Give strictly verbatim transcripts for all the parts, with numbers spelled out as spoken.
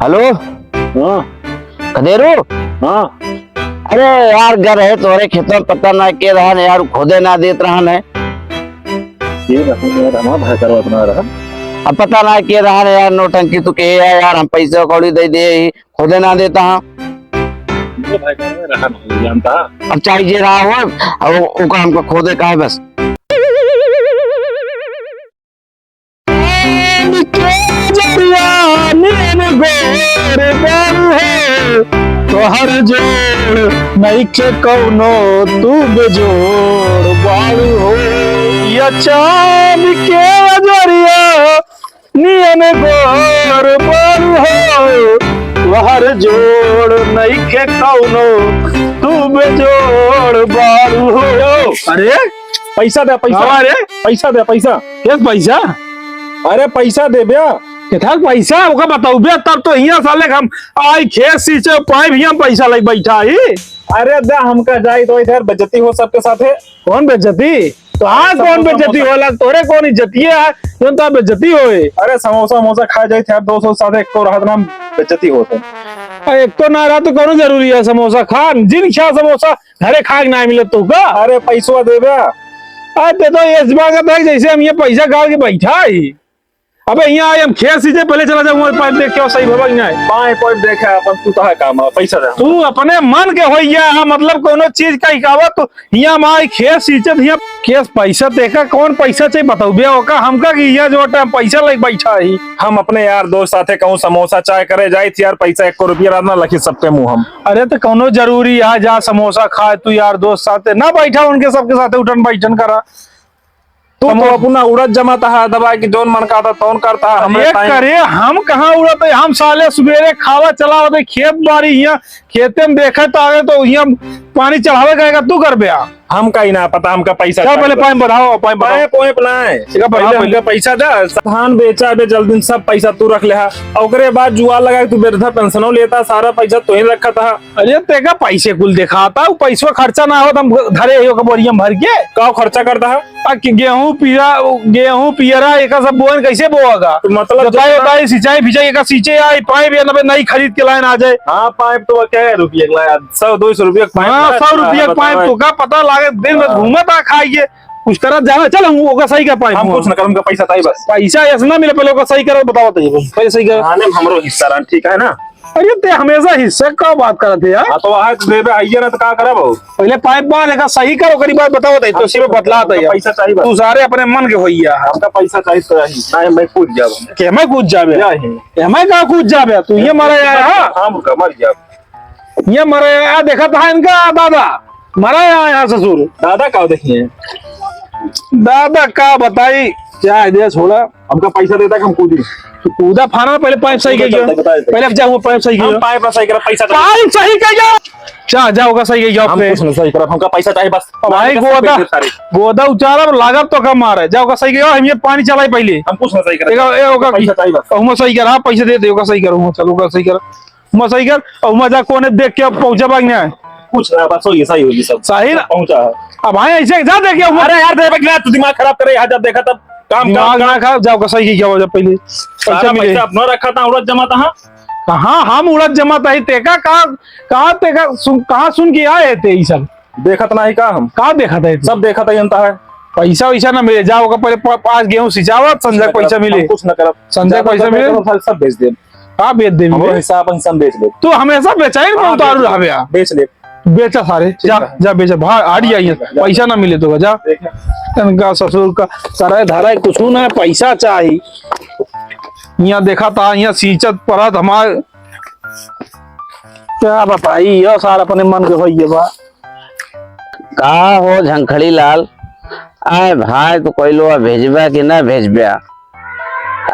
हेलो। हाँ। खदेरू। हाँ। अरे यार, घर है तोरे खेतवा, पता ना के रहन यार, खोदे ना देत रहन है। के रहन यार, हमार भाई करवा बना रहन। अब पता ना के रहन यार, नौटंकी तू के है यार, हम पैसे कौड़ी दे दे ही, खोदे ना देता हाँ। ये भाई करवा रहन हो जानता। अब चाहे जे रहा हो, अब ओका हमका खोदे का है बस। चांद के जरिया नियन गोर बारू हो, तोहर जोड़ नइखे कौनो, तू बेजोड़ बारू हो। या चांद के जरिया नियन गोर बारू हो, तोहर जोड़ नइखे कौनो, तू बेजोड़ बारू हो। अरे, पैसा दे, पैसा। का रे? पैसा दे, पैसा। के पैसा? अरे, पैसा दे बे। केथा पैसा? ओका बताऊ बे, तब तो हियाँ साले हम आई खेत सींचे, पाइप हियाँ पैसा लग बैठा ही। अरे दा, हमका जाई तो इधर बेइज्जती हो सबके साथे। कौन बेइज्जती? तो हाँ, सब कौन समोसा बेइज्जती होला? तोरे कौन इज्जतिये है, जोन तो बेइज्जती होए? अरे समोसा, समोसा खाए जाई थे यार, दोस्त साथे, एक तो रहत ना बेइज्जती होत है। अरे एक तो ना रहा तो कौनो जरूरी है समोसा खान? जिन खा समोसा, घरे खाए के ना मिलत तो का? अरे पैसवा देबे। अरे ते तो ये मांगत है जैसे हम ये पैसा गाड़ के बैठा ही। अबे यहाँ आई, हम खेत सींचे, पहले चला जाऊँ, पाइप देख के आओ, सही भवा कि नहीं। पाइप, पाइप देखे, अपन तू तहा काम है, पैसा दे। तू अपने मन के होइया है, मतलब कोनो चीज का हिकावत तो यहाँ हम आई खेत सींचे, यहाँ केस पैसा तेका कौन पैसा चाहिए बताऊ बे, ओका हमका कि यहाँ जो टाइम पैसा लेके बैठा ही। हम अपने यार दोस्त साथे कहूँ समोसा चाय करे जाई थी यार, पैसा एको रुपया रहत ना लखी सबके मुँह हम। अरे तो कौनो जरूरी है जा समोसा खाए तू यार दोस्त साथे ना बैठा, उनके सबके साथे उठन बैठन करा। तू तो अपना उड़द जमाता है दबा के, जौन मन करता तौन करता है, हमरे ये time करे, हम कहाँ उड़त है? हम साले सुबेरे खावा चला होते खेत बाड़ी, हियाँ खेते में देखे तो आवे तो हियाँ पानी चढ़ावे कहेगा, तू कर बे आ। हमका ही ना पता, हमका पैसा चल चाहिए पहले बस। पाइप बढ़ाओ, पाइप बढ़ाओ। पाइप, पाइप ना है। ठीक है, बढ़ाओ पहले पहले। हमका पैसा दे, धान बेचा बे जल्दी, सब पैसा तू रख ले हा। और ओकरे बाद जुआ लगा के तू वृद्धा पेंशनो लेता, सारा पैसा तू ही रखा था। अरे तेका पैसे कुल देखाता, उ पैसवा खर्चा ना होत हम धरे ही ओका बोरिया में भर के। का खर्चा करता है? आ कि गेहूं पीरा, गेहूं पियरा, एका सब बोअन कैसे बोआगा? तो मतलब जोताई, जितना ओताई, सिंचाई, फिंचाई, एका सींचे आई, पाइप या नबे नई खरीद के लाइन आ जाए। हाँ, पाइप तो क्या है रुपये के लाया? सौ, दो सौ रुपये का पाइप हाँ, लाया, सौ रुपये का पाइप बताओ। तो का पता लागे, दिन में हाँ। घूमत आ खाइए, कुछ करत जाना। चल, हम ओका सही कर पाइप हम हम। कुछ न कर, हमका पैसा चाहिए बस। पैसा ऐसा ना मिले, पहले ओका सही करो, बताओ तो ये, पहले सही करो। हाँ, नहीं, हमरो हिस्सा रहन, ठीक है ना? अरे ते हमेशा हिस्सा का बात करत है यार। हाँ, तो वहाँ तो देबे आइए ना, तो का करब हो? पहले पाइप बांध, एका सही कर, ओकरी बाद बताओ, तो हमका सिर्फ बतलात है यार। पैसा चाहिए बस। तू सारे अपने मन के होइया। हमका पैसा चाहिए तो यही। नहीं, मैं कूद जाब। के मैं कूद जाबे? क्या है? के मैं का कूद जाबे? तू ये मरा यार, हाँ? हाँ, मुर्गा मर जाब। ये मरा यार, देखा था इनका दादा। मरा यार, यार ससुर। दादा का देखिए? दादा का बताई, क्या है, दे छोड़ा। हमका पैसा देता कि हम कूदी। तू कूदा फाना, पहले पाइप सही कूदा करियो। चलता, बता देते। पहले अब जा, वो पाइप सही हम करियो। पाइप ना सही करा, पैसा चाहिए। पाइप सही करियो। जा, जा, ओका सही करियो हम पे। कुछ ना सही करब, हमका पैसा चाहिए बस। अब भाई पैसा गोदा, पैसे सारे। गोदा उचारब, लागब तो का मारे। जा, ओका सही करियो, हम ये पानी चलाई पहले। हम कुछ ना सही करब। देखा, ए, ओका पैसा चाहिए बस। ओमा सही करा, पैसे दे दे, ओका सही करो, ओमा चल, ओका सही करो। ओमा सही कर, और ओमा जा कोने देख के अब पहुंचा बाग नहीं। कुछ ना, बस होइए, सही होइए सब। सही ना? पहुंचा है। अब भाई ऐसे जा देख के ओमा अरे यार, देख ना, तू दिमाग खराब करे, यहाँ जब देखा तब काम, काम, दिमाग काम। ना खराब, जा ओका सही करियो, जा पहले। सारा पैसा मिले। पैसा अपना रखा था, उड़द जमा था, हाँ? कहाँ हम उड़द जमा था, ही तेका, कहाँ, कहाँ तेका सुन, कहाँ सुन के आए थे ये सब? देखत नाही का हम? का देखत है तू? सब देखत है, जनता है। पैसा वैसा ना मिले, जा ओका पहले प-, पाँच गेहूं सिंचावत, संजय कुछ ना पैसा करब, मिले। हम कुछ ना करब। संजय ज्यादा पैसा ज्यादा मिले। करब, सब, सब बेच देब। का बेच देबे हमरो बे? हिस्सा अपन सब बेच लेब। तू हमेशा बेचाई में हाँ, उतारू बेच रहबे यार। बेच लेब। बेचा सारे, ठीक जा, है। जा बेचा, भाग, हट हाँ, जाइए, ठीक है, जा। पैसा ना मिले तो जा। ठीक है। इनका ससुर का सराय धराय कुछ ना, पैसा चाही। यहाँ देखा था, यहाँ सींचत परत हमार, क्या बताई, यो सार अपने मन के होइए बा। का हो झंखड़ी लाल, आए भाई तो कोई लोग भेजबा कि ना भेजबा?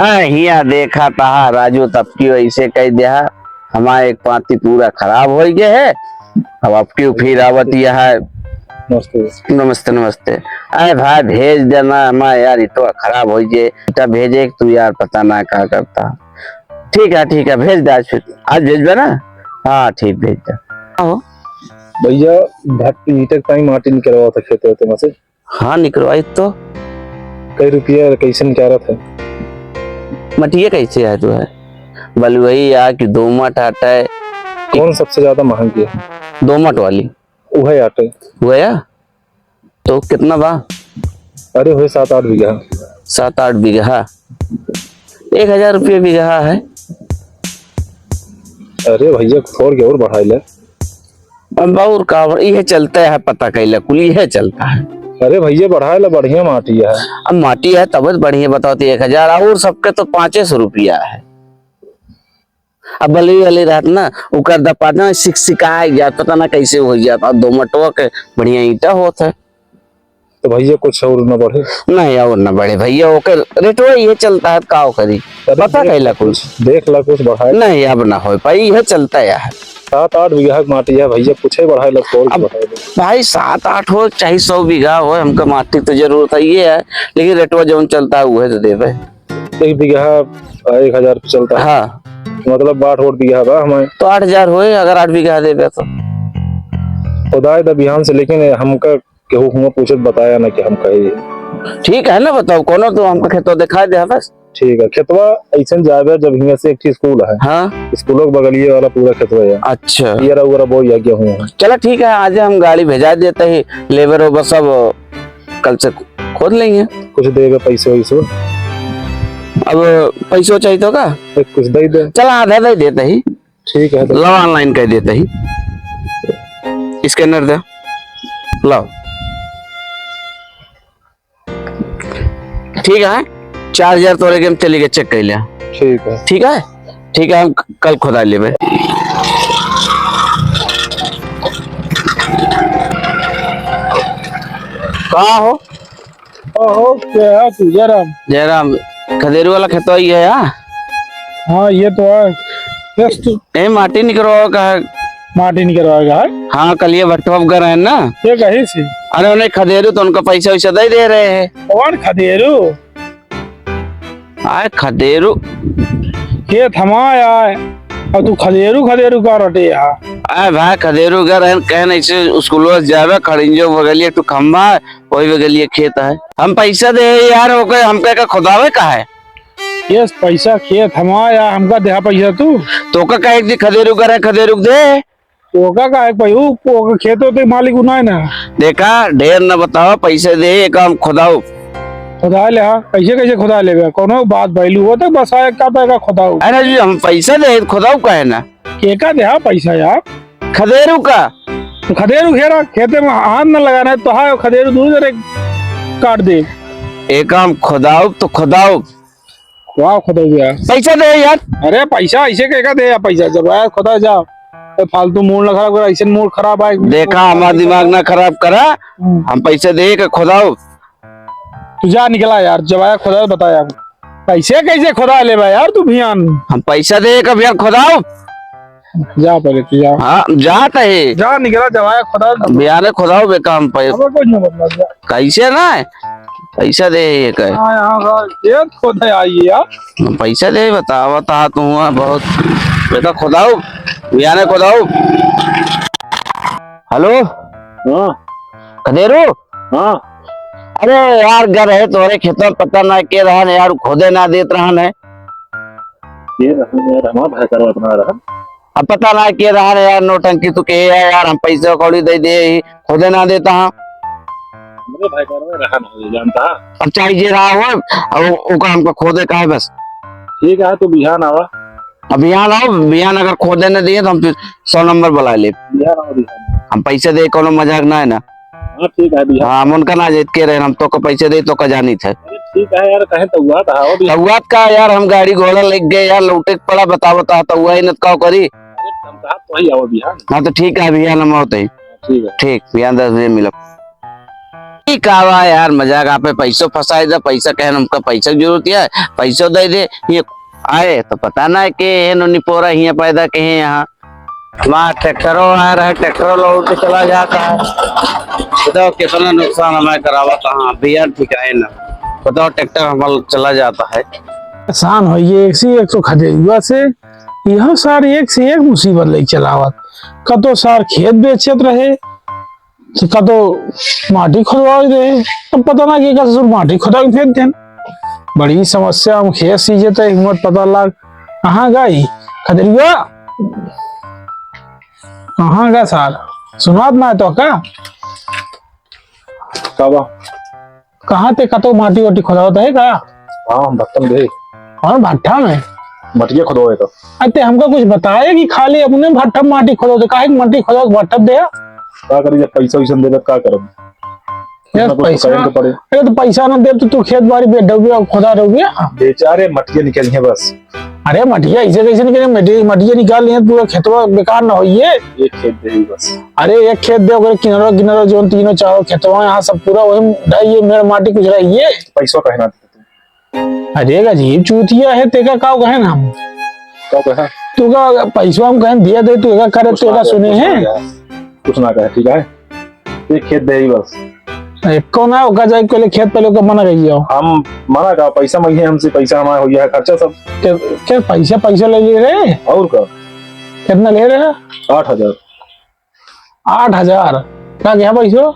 आ, हिया देखा तहा राजू तब की वैसे कह दिया, हमारा एक पाती पूरा खराब हो गया है, अब अब क्यों फिर आवत यह है। नमस्ते। नमस्ते, नमस्ते। अरे भाई भेज देना हमारा यार, इटवा खराब हो गए, इटा भेजे तू यार पता ना का करता। ठीक है, ठीक है, भेज दे आज फिर, आज भेजबे ना? हाँ ठीक, भेज दे। आहो। भैया भट्टी ईटा के टाइम माटी निकलवा था खेते होते में से। हाँ, निकलवाई तो। कई रुपया कैसे निकालत है? मटिया कैसे है तू है? बलुई या कि दोमट आटे? कौन सबसे ज्यादा महंगी है? दोमट वाली। उहे आटे। उहे या? तो कितना बा? अरे, वही सात आठ बीघा। सात आठ बीघा, एक हजार रुपये बीघा है। अरे भैया, थोड़ के और बढ़ाई ले। अब और का, इहे चलता है, पता कैला कुल इहे चलता है। अरे भैया, बढ़ाई ले, बढ़िया माटी है। अब माटी है तब बढ़िया, बताओ तो एक हजार, और सबके तो पाँचे सौ रुपया है। अब बलुई वाली रहत ना, ओकर दपात ना सिकसिकाए जात, पता ना कैसे हो जात। और दोमटवा के बढ़िया ईंटा होत है। तो भैया कुछ और ना बढ़े? नहीं, और ना बढ़े भैया, ओकर रेटवा ये चलता है, का करी? अरे पता देख कैला कुछ? देख ला कुछ बढ़ाए। नहीं, अब ना हो पाई, ये चलता है यार। सात आठ बीघा के माटी है भैया, कुछ ही बढ़ाए ला, थोड़ अब बढ़ाए ला। भाई, सात आठ हो चाहे सौ बीघा हो, हमका माटी तो जरूरत है ये है, लेकिन रेटवा जौन चलता है, उहे तो देबे। एक बीघा एक हजार पे चलता है। हाँ। मतलब, बाट वोट बीघा बा हमारे। तो आठ हजार होए, अगर आठ बीघा देबे तो। खुदाई तो बिहान से, लेकिन हमका केहू हुआ पूछे, बताया ना कि हम कहे। ठीक है ना, बताओ, कोनो तो हमका खेतवा दिखा दे बस। ठीक है, खेतवा ऐसन जाबे, जब हियां से एक ठे स्कूल है। हाँ। स्कूलों के बगलिए वाला पूरा खेतवा है। अच्छा। ये रहा, वो रहा, वो ये गेहूं है। चला ठीक है, आज हम गाड़ी भेजा देते ही, लेबर हो बस, अब कल से खोद लेंगे। कुछ देबे पैसो वैसो? अब पैसो चाहिए तो का? ए, कुछ दे दे। चला, आधा दे देते ही। ठीक है, तो लाओ, online कर देते ही, scanner दे, लाओ। ठीक है, चार हजार तोरे के हम चली के check कर लिया। ठीक है। ठीक है, ठीक है, हम क-, कल खुदा लेबे। कहाँ हो? ओहो, के है तू? जयराम। जयराम, खदेरू वाला खेतवा ये है, हाँ? हाँ, ये तो है। यस, तू ए, माटी निकरवावे का है। माटी निकरवावे का है? हाँ, कल ये भट्टवा पर गए रहे ना। ये कहीं से? अरे, उन्हें खदेरू तो उनका पैसा वैसा दे दे रहे हैं। कौन खदेरू? आए खदेरू। खेत हमार आए, और तू खदेरू, खदेरू का रटे यहाँ? आए भाई, खदेरू गए रहे, कहे नहीं से स्कूल जावे, खड़िंजो बगलिए एक ठो खंभा है, वही बगलिए खेत है। हम पैसा दे यार, ओके हमके का खुदावे का है? यस, पैसा खेत हमार या, हमका देहा पैसा तू। तो का कहे कि खदेरू करे, खदेरू दे। तो का कहे भाई, ऊ, ओके खेत होते मालिक उ ना है ना। देखा, ढेर न बताओ, पैसे दे, एक हम खुदाओ। खुदा ले, हाँ, कैसे, कैसे खुदा लेबे? कोनो बात भइलू हो तो बस आए का तो का खुदाओ। अरे जी, हम पैसा दे, खुदाओ का है ना? के का देहा पैसा यार? खदेरू का। तो खदेरू घेरा, खेते में हाथ न लगाना है, तो हाँ, खदेरू दूर जरे काट दे। एक काम खुदाओ तो खुदाओ। वाह, खुदाओ यार। पैसा दे यार। अरे, पैसा ऐसे के का दे यार, पैसा जब आया खुदा जा। ए, फालतू मूड ना खराब कर, ऐसे मूड खराब आए। देखा, हमार दिमाग ना खराब करा। हम्म। हम पैसे दे के खुदाओ। तू जा निकला यार, जब आया खुदा बताया। पैसे कैसे खुदा लेबा यार तू भियान? हम पैसा दे के भियान खुदाओ। जा पहले तू जा। हाँ, जात है। जा निकला, जब आया खुदा। भियाने खुदाओ बेका हम पैसा। अब कुछ ना बदला, जा। कैसे ना है? पैसा दे ये कहे। हाँ, यहाँ का ये खुदा आई है यार। हम पैसा दे, बता, बता तू हुआ बहुत। बेटा खुदाओ, भियाने खुदाओ। हेलो। हाँ। खदेरू? हाँ। अरे यार, घर है तोरे खेतवा, पता ना के रहन है यार, खोदे ना देत रहन है। के रहन है यार, हमार भाई करवा अपना रहन। अब पता ना के रहन है यार, नौटंकी तू के है यार, हम पैसा कौड़ी दे दे ही, खोदे ना देता हाँ। हमरे भाई करवा रहन है, जानता है। अब चाहे जे रहा हो, अब ओका हमका खोदे का है बस। ठीक है, तू बिहान आवा। अब बिहान आओ, बिहान अगर खोदे न दिए तो हम फिर सौ नंबर बुला ले। बिहान आओ, बिहान। हम पैसे दे, कोनो मजाक ना है ना। हाँ, ठीक है, बिहान। हाँ, हम उनका ना जाइत के रहे, हम तो को पैसे दे, तो का जानित है। अरे, ठीक है यार, कहे तो हुआ था, आओ बिहान। तो हुआ का यार, हम गाड़ी घोड़ा लेके गए यार, लौटे के पड़ा, बता, बता, तो हुआ ही न तो का करी। अरे, हम कहा तो ही आओ बिहान। हाँ, तो ठीक है, बिहान हम आओ तो ही। ठीक है। ठीक, बिहान दस बजे मिलब। ई का बा यार, मजाक आपे पैसो फंसाए दे, पैसा कहे हमका पैसा की जरूरत है, पैसो दे दे, ये आए तो पता ना के है नो निपोरा हियाँ पैदा के है यहाँ। हमारा ट्रैक्टरो आ रहा है, ट्रैक्टरो लौट के चला जाता है। बताओ कितना नुकसान हमें करावा था, हाँ, बिहान ठीक है ना, बताओ ट्रैक्टर हमारा चला जाता है। परेशान हो ये एक से एक तो खदेरुआ से, यह सार एक से एक मुसीबत लेके चलावत, कतो सार खेत बेचत रहे, तो का तो माटी खोदवावे दे, अब पता ना के का ससुर माटी खोदा के फेंक देन। बड़ी समस्या, हम खेत सींचे त हिम्मत पता लाग, कहाँ गई खदेरिया? कहाँ गए सार? सुनात ना है तो का? का बा? कहाँ ते कतो माटी वाटी खोदावत है का? हाँ, हम भट्ठा में दे। और भट्ठा में? मटिया खोदवावे का। अरे, ते हमका कुछ बताए कि खाली अपने भट्ठा में माटी खोदो, तो काहे कि माटी खोदो, भट्ठा दे? का करी, जब पैसा वैसा न देबे, का करब? यार, कितना कुछ तो पैसा, करे के पड़े। अरे, तो पैसा ना दे तो तू खेत बाड़ी बेच डूबे और खोदा डूबे। बेचारे मटिया निकल है बस। अरे, मटिया ऐसे कैसे निकले? मटिया, मटिया निकाल लिए, पूरा खेतवा बेकार ना होइए। एक खेत दे ही बस। अरे, एक खेत दे, ओकरे किनारो, किनारो जोन तीनों चारों खेतवा, यहाँ सब पूरा वही ढाई, ये मेड़ माटी कुछ रही है। पैसा काहे ना देते? अरे, एक अजीब चूतिया है, तेका का कहे ना हम? का कहे? तू का पैसा हम कहें दिया दे, तू एका करे, कुछ तेका ना कहे, सुने कुछ ना हैं? कहे, कुछ ना कहे, ठीक है? एक खेत दे ही बस। एको ना, ओका जाए के पहले खेत पहले ओका मना कही जाओ। हम मना का, पैसा मांगे हमसे, पैसा हमारा हो गया है, खर्चा सब। के, के पैसा, पैसा ले लिए रे? और का? कितना ले रहे? आठ हजार। आठ हजार? का गया पैसो?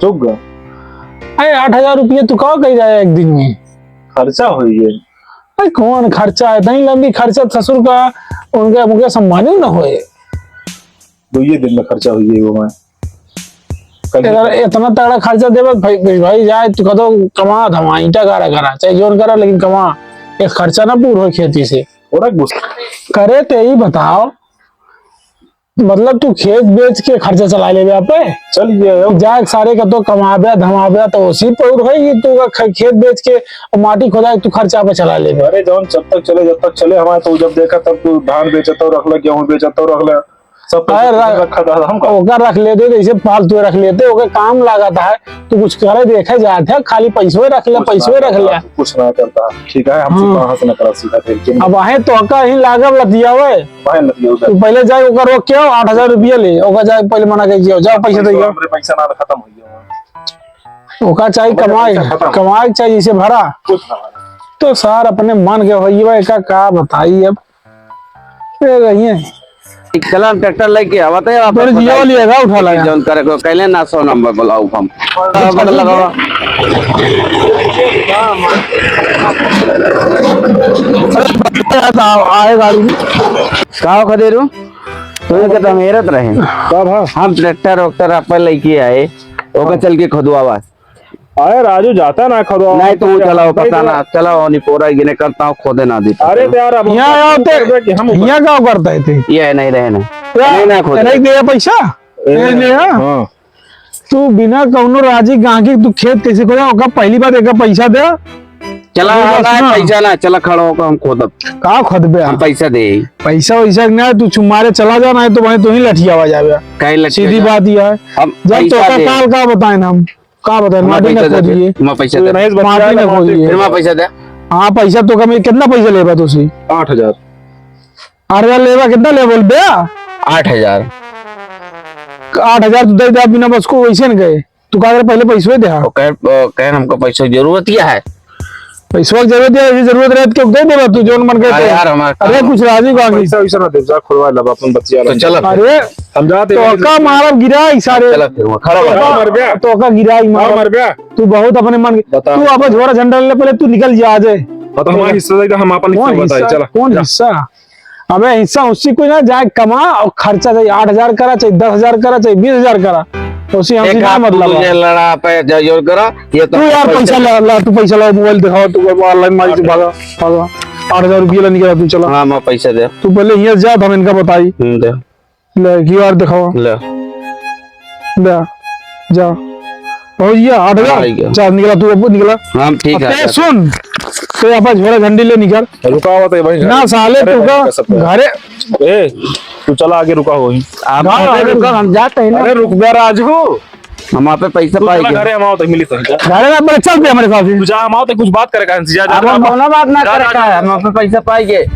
चुप गा। अरे, आठ हजार रुपये तू का कही जाए एक दिन में? खर्चा हो गया। अरे, कौन खर्चा है? इतनी लंबी खर्चा ससुर का, उनके, उनके सम्मानित न होए। दो ये दिन में खर्चा हुई है वो मैं। कल अगर इतना तगड़ा खर्चा देबे भाई, भाई, भाई जाए तू कतो कमा धमा, ईंटा गाड़ा करा, चाहे जोन करा, लेकिन कमा। एक खर्चा ना पूरा हो खेती से। थोड़ा गुस्सा। करे ते ही बताओ, मतलब तू खेत बेच के खर्चा चला लेबे आप पे? चल ये है। जाए सारे कतो कमाबे धमाबे तो उसी पर है कि तू ख-, खेत बेच के माटी खोदा के तू खर्चा पे चला लेबे। अरे जौन जब तक चले, जब तक चले हमारे, तो जब देखा तब तू धान बेचत हो रख ले, गेहूं बेचत हो रख ले। सब अरे पैसा रा-, रखा था, हम का? ओकर रख लेते, जैसे फालतू रख लेते, ओकर काम लागत है, तू कुछ करे देखे जात है, खाली पैसवे रख ले, कुछ ना पैसवे रख करता, ले। कुछ ना करता, ठीक है, हमसे हाँ। कहाँ से नकरा सीखा थे, लेकिन अब आहे तो का ही लागब लतियावे। भाई लतियावे। तू पहले जाए ओकर रोक के आओ, आठ हजार रुपया ले, ओकर जाए पहले मना कर जियो, जाओ पैसा दे पैसा, जाओ। हमरे पैसा ना खत्म हो गया। ओका चाहिए हमारे कमाए, पैसा खत्म। कमाए के चाहिए इसे भरा। कुछ ना भरा। तो सार अपने मन के होइए बा, एका का बताई अब। ए, रहिए। चला, हम ट्रैक्टर लेके आवत है, आप तोरे जियो वाली है, उठा लाया। जौन करे को, कहले ना सौ नंबर बुलाओ हम। अच्छा, बदल ठीक है। लगावा। आए गाड़ी में। का हो खदेरू? तू के तो मेरत रहे। का भा? हम ट्रैक्टर वैक्टर आप लेके आए, ओका चल के खुदवावा। अरे राजू जाता ना खदवा। नहीं, तू चलाओ, पता ना, चलाओ, नहीं पूरा गिने करता हूँ, खोदे ना देता। अरे तो यार, अब यहाँ आओ ते, करबे कि हम यहाँ का करता है ते? ये नहीं रहे ना। क्या? नहीं ना खोदे। नहीं दिया पैसा? ए, नहीं दिया? हाँ। तू बिना कौनो राजी गांकी तू खेत कैसे खोदा? ओका पहली बात एका पैसा दे। चला, अरे बस ना। पैसा ना, चला खड़ा होकर हम खोदब। का खोदबे हम? हम पैसा दे। पैसा वैसा ना, तू चुमारे चला जा, ना तो वहीं तू ही लठियावा जाबे। काहे लठिया सीधी जा? बात यह है। हम जब तो पैसा का दे। काल का बताए ना हम। का बताए, हमार माटी ना पैसा दे, खोदिए। हमार पैसा दे। नहीं, बच्चा माटी ना ना, माटी खोदिए। फिर हमार पैसा दे। हाँ, पैसा तो कम, कितना पैसा लेबा तुसी? आठ हजार। आठ हजार लेबा, कितना लेबा बोल बे? आठ हजार। आठ हजार तो दे दे, बिना बस को वैसे न गए। तू का करे, पहले पैसवे दे, हाँ। ओ, कहे, ओ, कहे हमको पैसा की जरूरत क्या है? पैसवा की जरूरत है, यदि जरूरत रहे तो दे देबा तू, जोन मन करे हाँ तो। यार, हमार अरे, काम कुछ राजी का पैसा वैसा ना दे, जा खुलवा लब, अपन बतिया तो लब। चल। अरे, हम जाते तो हैं। का मारब गिराई सारे। चल, फिर वहाँ खड़ा हो। का मर गया? तो का गिराई का मारब। मर गया? तू बहुत अपने मन के, बता। तू अब झोरा झंडा ले, पहले तू निकल जा, आ जाए। बता, हमारा हिस्सा दे, हम अपन कौन हिस्सा बताए, हिस्सा? चला। कौन जा। हिस्सा? अबे हिस्सा उसी को ना, जाए कमा और खर्चा, चाहे आठ हजार करा, चाहे दस हजार करा, चाहे बीस हजार करा, तो उसी हमसे एक क्या हाथ मतलब तू है? लड़ा पे जा जोर करा, ये तो तू यार पैसा पैसा ला, ला, तू पैसा ला, मोबाइल दिखाओ, तू online मार से भागा, भागा। आठ हजार रुपया ला निकला तू, चला। हाँ, मैं पैसा दे। तू पहले यहाँ जा, हम इनका बताई। हम्म, दे। ले, क्यूआर दिखाओ। ले। ले, जा। पहुंच गया, आठ हजार? हाँ, आ गया। जा, निकला तू, अब निकला। हाँ, ठीक अब है, ते अच्छा। सुन, ते अपन झोरा झंडी ले निकल। रुका हुआ तो भाई, ना साले, अरे तू भाई, का कसम है। घरे ए, तू चला आगे, रुका हो वहीं। आप हाँ, अरे, रुका, हम जाते हैं ना। अरे, रुक बे राजू। हम आप पे पैसा तू पाई चला गए। घरे, हम आओ तो मिली तो। घरे में अपने चल दे हमारे साथ ही। तू जा, हम आओ तो कुछ बात करे का, जा, जा, आप जा, हम जा। कौनो बात ना जा, करे जा, का जा। है, हम आप पे पैसा पाई गए।